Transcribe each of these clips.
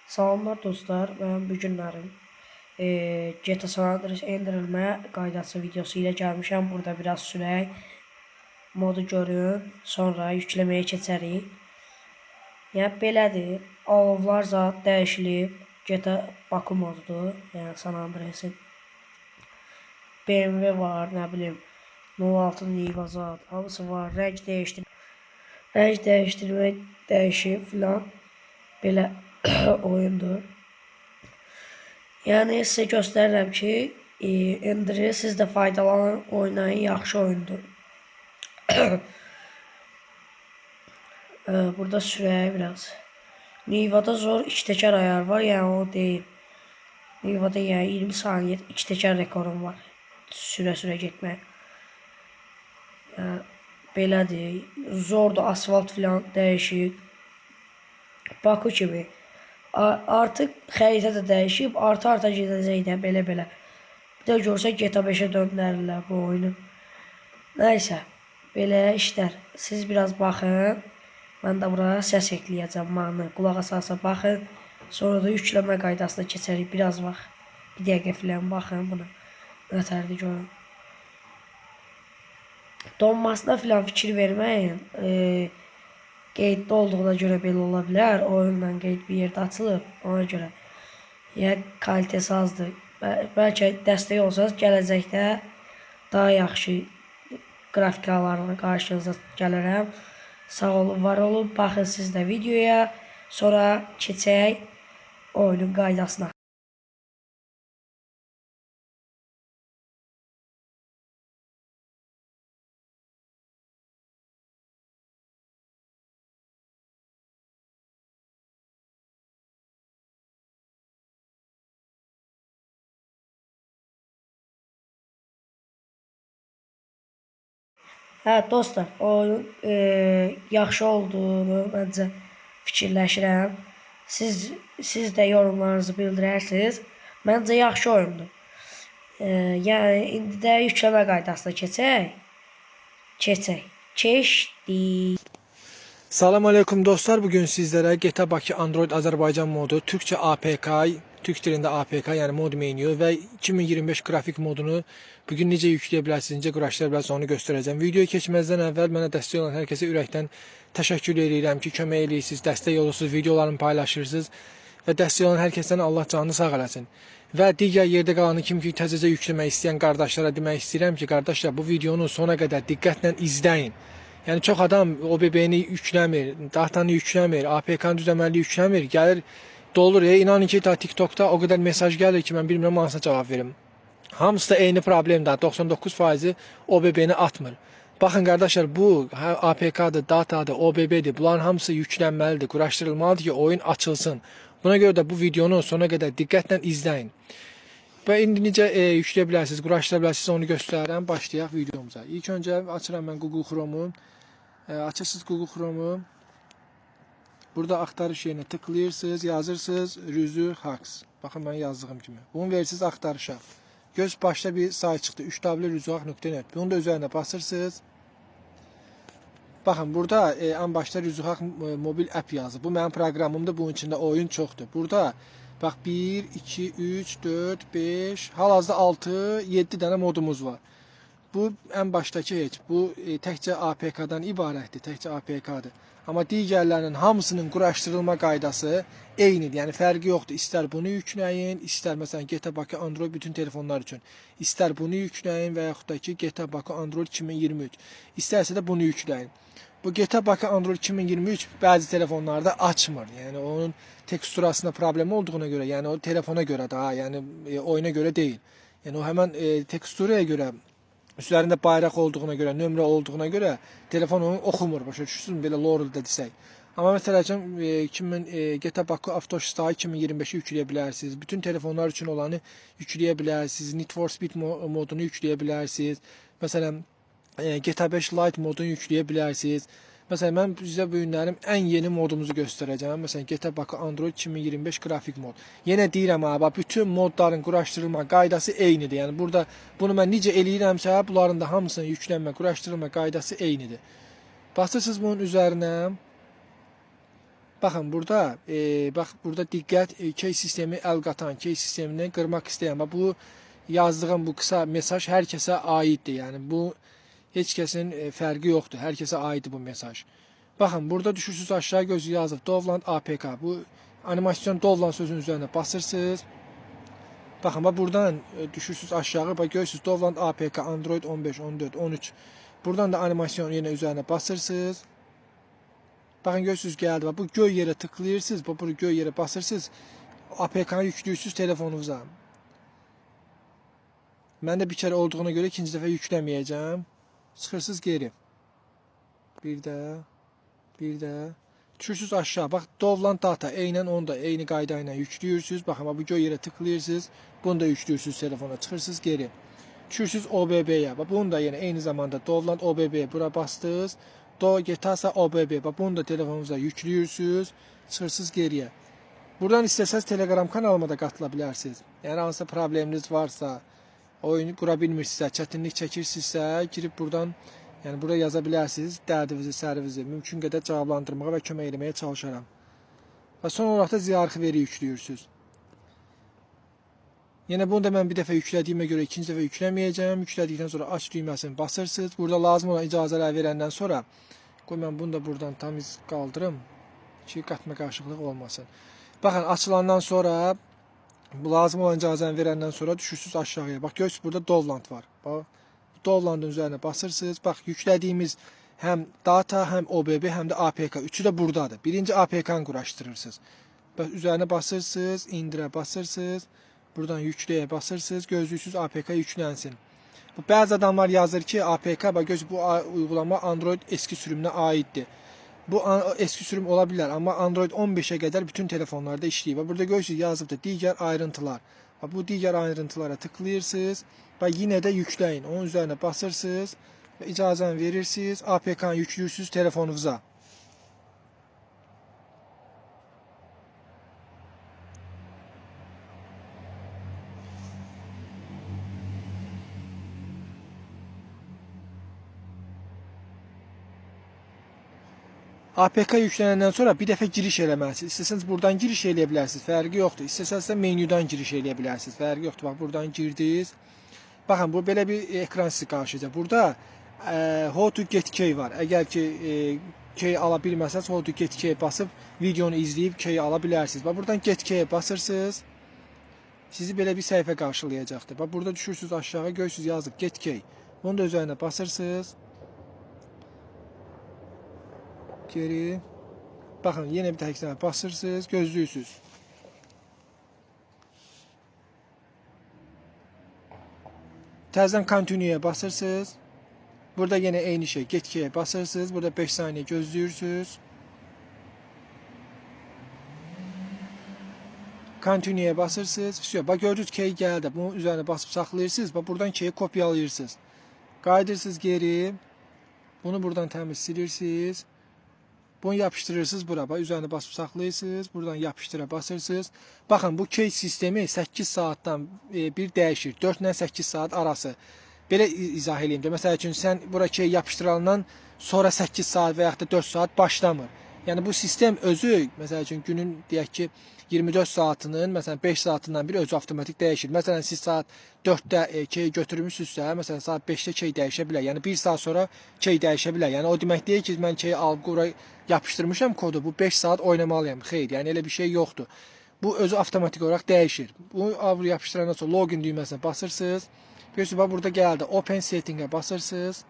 Salamlar dostlar, mən bu günlərim GTA San Andreas endirilmə qaydası videosu ilə gəlmişəm. Burada biraz sürək, modu görün, sonra yükləməyə keçərik. Yəni belədir. Alovlar zat dəyişilib. GTA Baku modudur. Yəni San Andreas'ın BMW var, nə bilim 06 Niva zat, hamısı var. Rəng dəyişdir. Rəng dəyişdirmək dəyişib filan. Belə oyundur. Yəni sizə göstərirəm ki, endirin, siz də faydalanın, oynayın, yaxşı oyundur. Burada sürək biraz. Nivada zor iki təkər ayar var, yəni o deyil. Nivada yəni 20 saniyə iki təkər rekorum var. Sürə-sürə getmək. Yəni belədir. Zordur, asfalt filan dəyişik. Baku kimi. Artıq xəritə də dəyişib, arta-arta gedəcək də belə-belə. Bir də görsək GTA 5-ə döndərirlər bu oyunu. Nəysə, belə işlər. Siz biraz baxın. Mən də bura səs ekləyəcəm mahnı. Qulaq asa-asa baxın. Sonra da yükləmə qaydasına keçərik biraz vaxt. Bir dəqiqə filan baxın buna. Nətərdir görün. Donmasına filan fikir verməyin. Qeyddə olduğuna görə belə ola bilər. Oyunla qeyd bir yerdə açılıb. Ona görə. Yəni kalitesi azdır. Bəlkə dəstək olsanız gələcəkdə daha yaxşı qrafikalarla qarşınıza gələrəm. Sağ olun, var olun. Baxın siz də videoya. Sonra keçək oyunun qaydasına. Hə dostlar, oyunun yaxşı olduğunu məncə fikirləşirəm. Siz də yorumlarınızı bildirərsiniz. Məncə yaxşı oyundur. Yəni indi də yükləmə qaydasına keçək. Keçək. Keçdik. Salam aleyküm dostlar. Bugün sizlere GTA Bakı Android Azerbaycan modu, Türkçe APK, Türk dilində APK, yəni mod menyu və 2025 qrafik modunu bugün necə yükləyə bilərsiniz, necə quraşdıra bilərsiniz onu göstərəcəm. Videoya keçməzdən əvvəl mənə dəstək olan hər kəsə ürəkdən təşəkkür edirəm ki, kömək eləyirsiniz, dəstək olursunuz, videolarımı paylaşırsınız və dəstək olan hər kəsdən Allah canını sağ eləsin. Və digər yerdə qalanı kim ki təzəcə yükləmək istəyən qardaşlara demək istəyirəm ki, qardaşlar bu videonu sona qədər diqqətlə izləyin. Yəni çox adam OBB-ni yükləmir, datanı yükləmir, APK-nı düz əməlli yükləmir, gəlir dolur. İnanın ki, ta TikTokda o qədər mesaj gəlir ki, mən bilmirəm hansına cavab verim. Hamısı da eyni problemdir. 99%-i OBB-ni atmır. Baxın qardaşlar, bu hə, APK-dır, datadır, OBB-dir. Bunların hamısı yüklənməlidir, quraşdırılmalıdır ki, oyun açılsın. Buna görə də bu videonu sona qədər diqqətlə izləyin. Və indi necə yükləyə bilərsiniz, quraşdıra bilərsiniz onu göstərirəm. Başlayaq videomuza. İlk öncə açıram mən Google Chrome-u. Açırsınız Google Chrome-u. Burada axtarış yerinə tıklayırsınız, yazırsınız Rüzü Hacks. Baxın mən yazdığım kimi. Bunu verirsiniz axtarışa. Göz başda bir sayt çıxdı. 3w.rüzühak.net. Bunu da üzərinə basırsınız. Baxın burada ən başda Rüzühak mobil app yazır. Bu mənim proqramımdır. Bunun içində oyun çoxdur. Burada bax 1, 2, 3, 4, 5, hal-hazırda 6, 7 dənə modumuz var. Bu ən başdakı heç. Bu təkcə APK-dan ibarətdir, təkcə APK-dır. Amma digərlərinin hamısının quraşdırılma qaydası eynidir. Yəni fərqi yoxdur. İstər bunu yükləyin, istər məsələn GTA Bakı Android bütün telefonlar üçün. İstər bunu yükləyin və yaxud da ki GTA Bakı Android 2023. İstərsə də bunu yükləyin. Bu GTA Bakı Android 2023 bəzi telefonlarda açmır. Yəni onun teksturasında problem olduğuna görə, yəni o telefona görə daha, yəni oyuna görə deyil. Yəni o həmən teksturaya görə üzərində bayraq olduğuna görə, nömrə olduğuna görə telefon onu oxumur, başa düşürsünüz? Belə lorda desək. Amma məsəl üçün GTA Baku Avto Style 2025-i yükləyə bilərsiniz. Bütün telefonlar üçün olanı yükləyə bilərsiniz. Need for Speed modunu yükləyə bilərsiniz. Məsələn, GTA 5 Lite modunu yükləyə bilərsiniz. Məsələn, mən sizə bu günlərim ən yeni modumuzu göstərəcəm. Məsələn, GTA Bakı Android 2025 qrafik mod. Yenə deyirəm ha, bax bütün modların quraşdırılma qaydası eynidir. Yəni burada bunu mən necə eləyirəmsə, bunların da hamısının yüklənmə, quraşdırılma qaydası eynidir. Basırsınız bunun üzərinə. Baxın burada, bax burada diqqət, key sistemi əl qatan, key sistemini qırmaq istəyən. Bax bu yazdığım bu qısa mesaj hər kəsə aiddir. Yəni bu heç kəsin fərqi yoxdur. Hər kəsə aiddir bu mesaj. Baxın burada düşürsüz aşağı, gözü yazıb Download APK. Bu animasyon Download sözünün üzərinə basırsınız. Baxın, bax buradan düşürsüz aşağı, bax görürsüz Download APK Android 15, 14, 13. Buradan da animasyon yenə üzərinə basırsınız. Baxın görürsüz gəldi. Bax bu göy yerə tıklayırsınız. Bax bu göy yerə basırsınız. APK-nı yüklüyürsüz telefonunuza. Mən də bir kərə olduğuna görə ikinci dəfə yükləməyəcəm. Çıxırsınız geri. Bir də, bir də. Düşürsüz aşağı. Bax Download data eynən onu da eyni qayda ilə yüklüyürsüz. Baxın bax bu göy yerə tıklayırsınız. Bunu da yüklüyürsüz telefona. Çıxırsınız geri. Düşürsüz OBB-yə. Bax bunu da yenə eyni zamanda Download OBB bura bastınız. Do Getasa OBB. Bax bunu da telefonunuza yüklüyürsüz. Çıxırsınız geriyə. Buradan istəsəz Telegram kanalıma da qatıla bilərsiniz. Yəni hansısa probleminiz varsa, oyunu qura bilmirsinizsə, çətinlik çəkirsinizsə, girib buradan, yəni bura yaza bilərsiniz dərdinizi, sərinizi. Mümkün qədər cavablandırmağa və kömək eləməyə çalışaram. Və son olaraq da ZArxiveri yüklüyürsüz. Yenə bunu da mən bir dəfə yüklədiyimə görə ikinci dəfə yükləməyəcəm. Yüklədikdən sonra aç düyməsini basırsınız. Burada lazım olan icazələr verəndən sonra qoy mən bunu da buradan tam iz qaldırım ki, qatma qarışıqlıq olmasın. Baxın, açılandan sonra bu lazım olan icazəni verəndən sonra düşürsüz aşağıya. Bax görürsüz burada Download var. Bax Downloadın üzərinə basırsınız. Bax yüklədiyimiz həm data, həm OBB, həm də APK üçü də buradadır. Birinci APK-nı quraşdırırsınız. Bax üzərinə basırsınız, indirə basırsınız. Buradan yükləyə basırsınız, gözləyirsiniz APK yüklənsin. Bu bəzi adamlar yazır ki, APK bax göz bu uygulama Android eski sürümünə aiddir. Bu eski sürüm ola bilər, amma Android 15-ə qədər bütün telefonlarda işləyir. Və burada görürsünüz yazıbdır digər ayrıntılar. Və bu digər ayrıntılara tıklayırsınız və yenə də yükləyin. Onun üzərinə basırsınız və icazəni verirsiniz. APK-nı yüklüyürsünüz telefonunuza. APK yüklənəndən sonra bir dəfə giriş eləməlisiniz. İstəsəniz buradan giriş eləyə bilərsiniz, fərqi yoxdur. İstəsəniz də menyudan giriş eləyə bilərsiniz, fərqi yoxdur. Bax buradan girdiniz. Baxın bu belə bir ekran sizi qarşılayacaq. Burada how to get key var. Əgər ki key ala bilməsəniz how to get key basıb videonu izləyib key ala bilərsiniz. Bax buradan get key basırsınız. Sizi belə bir səhifə qarşılayacaqdır. Bax burada düşürsünüz aşağı, görürsünüz yazıb get key. Bunu da üzərinə basırsınız. Geri. Baxın, yenə bir tək dəfə basırsınız, gözləyirsiniz. Təzədən continue-yə basırsınız. Burada yenə eyni şey, get key basırsınız. Burada 5 saniyə gözləyirsiniz. Continue-yə basırsınız. Vəsə, bax gördünüz key gəldi. Bunun üzərinə basıb saxlayırsınız. Bax buradan key'i kopyalayırsınız. Qayıdırsınız geri. Bunu buradan təmiz silirsiniz. Bunu yapışdırırsınız bura. Bax üzərinə basıb saxlayırsınız. Buradan yapışdıra basırsınız. Baxın bu key sistemi 8 saatdan bir dəyişir. 4 ilə 8 saat arası. Belə izah eləyim də. Məsəl üçün sən bura key yapışdırandan sonra 8 saat və yaxud da 4 saat başlamır. Yəni bu sistem özü, məsəl üçün günün deyək ki 24 saatının məsələn 5 saatından biri özü avtomatik dəyişir. Məsələn siz saat 4-də key götürmüsünüzsə, məsələn saat 5-də key dəyişə bilər. Yəni 1 saat sonra key dəyişə bilər. Yəni o demək deyil ki, mən keyi alıb bura yapışdırmışam kodu, bu 5 saat oynamalıyam. Xeyr, yəni elə bir şey yoxdur. Bu özü avtomatik olaraq dəyişir. Bunu avru yapışdırandan sonra login düyməsinə basırsınız. Görürsünüz, bax burada gəldi. Open setting-ə basırsınız.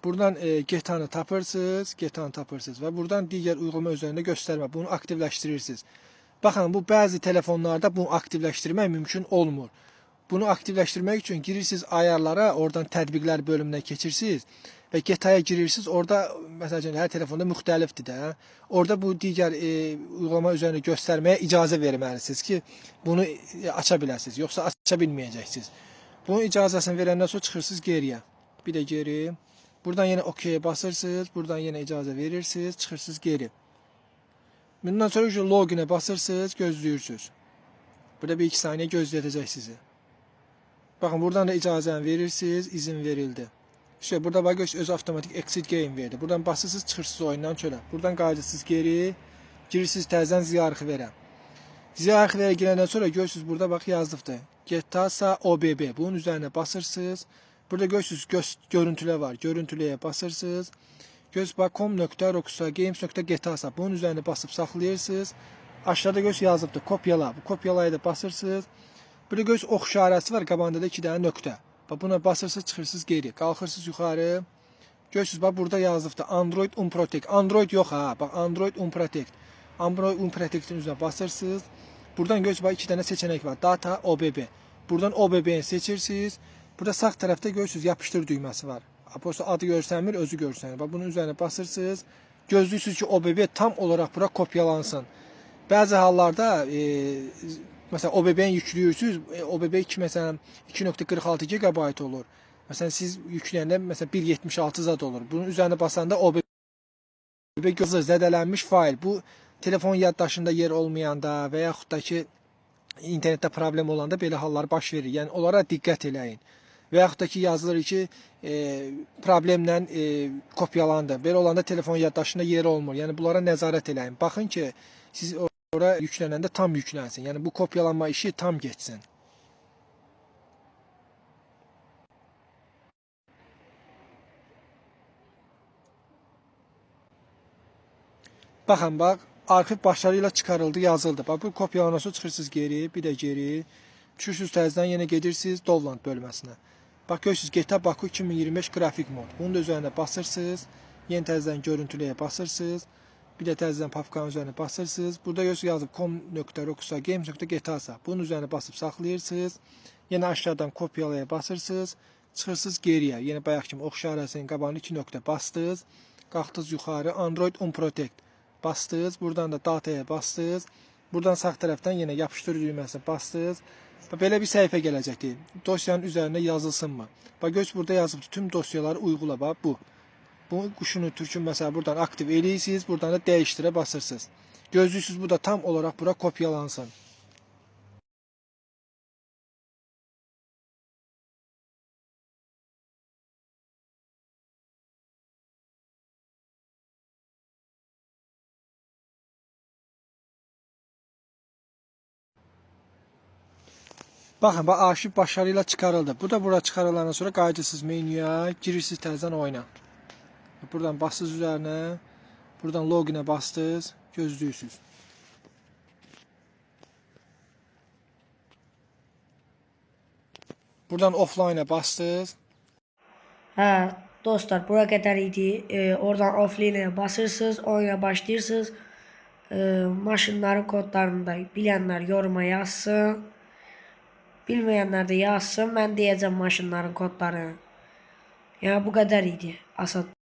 Buradan GTA-nı tapırsınız, GTA-nı tapırsınız və buradan digər uygulama üzərində göstərmə, bunu aktivləşdirirsiniz. Baxın, bu bəzi telefonlarda bunu aktivləşdirmək mümkün olmur. Bunu aktivləşdirmək üçün girirsiniz ayarlara, oradan tətbiqlər bölümünə keçirsiniz və GTA-ya girirsiniz. Orada məsəl üçün hər telefonda müxtəlifdir də. Orada bu digər uygulama üzərində göstərməyə icazə verməlisiniz ki, bunu aça biləsiniz. Yoxsa aça bilməyəcəksiniz. Bunun icazəsini verəndən sonra çıxırsınız geriyə. Bir də geri. Buradan yenə OK-yə basırsınız. Buradan yenə icazə verirsiniz. Çıxırsınız geri. Bundan sonra loginə basırsınız, gözləyirsiniz. Burada bir iki saniyə gözlədəcək sizi. Baxın, buradan da icazəni verirsiniz, izin verildi. İşte burada bax görürsüz özü avtomatik exit game verdi. Buradan basırsınız, çıxırsınız oyundan çölə. Buradan qayıdırsınız geri, girirsiniz təzədən Ziya arxiverə. Ziya arxiverə girəndən sonra görürsüz burada bax yazılıbdır. Getasa OBB. Bunun üzərinə basırsınız. Burada görürsüz görüntülər var. Görüntüləyə basırsınız. Göz bax com.rockstargames.getasa. Bunun üzərinə basıb saxlayırsınız. Aşağıda göz yazılıbdır. Kopyala. Bu kopyalaya da basırsınız. Burada göz ox işarəsi var. Qabağında da 2 dənə nöqtə. Bax buna basırsınız, çıxırsınız geri. Qalxırsınız yuxarı. Görürsüz bax burada yazılıbdır. Android Unprotect. Android yox ha. Bax Android Unprotect. Android Unprotect-in üzərinə basırsınız. Buradan görürsüz bax 2 dənə seçənək var. Data OBB. Buradan OBB-ni seçirsiniz. Burada sağ tərəfdə görürsüz yapışdır düyməsi var. Prosta adı görsənmir, özü görsənir. Bax bunun üzərinə basırsınız. Gözləyirsiniz ki, OBB tam olaraq bura kopyalansın. Bəzi hallarda məsələn OBB-ni yükləyirsiniz, OBB 2 məsələn 2.46 GB olur. Məsələn siz yükləyəndə məsələn 1.76 zad olur. Bunun üzərinə basanda OBB gözlə zədələnmiş fayl. Bu telefon yaddaşında yer olmayanda və yaxud da ki internetdə problem olanda belə hallar baş verir. Yəni onlara diqqət eləyin. Və yaxud da ki yazılır ki, problemlə kopyalandı. Belə olanda telefon yaddaşında yer olmur. Yəni bunlara nəzarət eləyin. Baxın ki, siz ora yüklənəndə tam yüklənsin. Yəni bu kopyalanma işi tam getsin. Baxın bax, arxiv başarı ilə çıxarıldı, yazıldı. Bax bu kopyalanandan sonra çıxırsınız geri, bir də geri. Düşürsünüz təzədən yenə gedirsiniz Download bölməsinə. Bax görürsünüz GTA Baku 2025 qrafik mod. Bunun da üzərinə basırsınız. Yenə təzədən görüntüləyə basırsınız. Bir də təzədən papkanın üzərinə basırsınız. Burada görürsünüz yazıb com.rockstargames.getasa. Bunun üzərinə basıb saxlayırsınız. Yenə aşağıdan kopyalaya basırsınız. Çıxırsınız geriyə. Yenə bayaq kimi ox işarəsinin qabağına 2 nöqtə bastınız. Qalxdınız yuxarı Android Unprotect bastınız. Buradan da dataya bastınız. Buradan sağ tərəfdən yenə yapışdır düyməsinə bastınız. Bax, belə bir səhifə gələcəkdir. Dosyanın üzərində yazılsınmı? Bax göz burada yazıbdır. Tüm dosyaları uygula bax bu. Bu quşunu türkün məsələn buradan aktiv eləyirsiniz, buradan da dəyişdirə basırsınız. Gözləyirsiniz bu da tam olaraq bura kopyalansın. Baxın, bax arxiv başarı ilə çıxarıldı. Bu da bura çıxarılandan sonra qayıdırsınız menyuya, girirsiniz təzədən oyuna. Buradan basırsınız üzərinə, buradan loginə bastınız, gözləyirsiniz. Buradan offline-a bastınız. Hə, dostlar, bura qədər idi. Oradan offline basırsınız, oyuna başlayırsınız. Maşınların kodlarını da bilənlər yoruma yazsın. Bilməyənlər də yazsın. Mən deyəcəm maşınların kodlarını. Yəni bu qədər idi. Asan.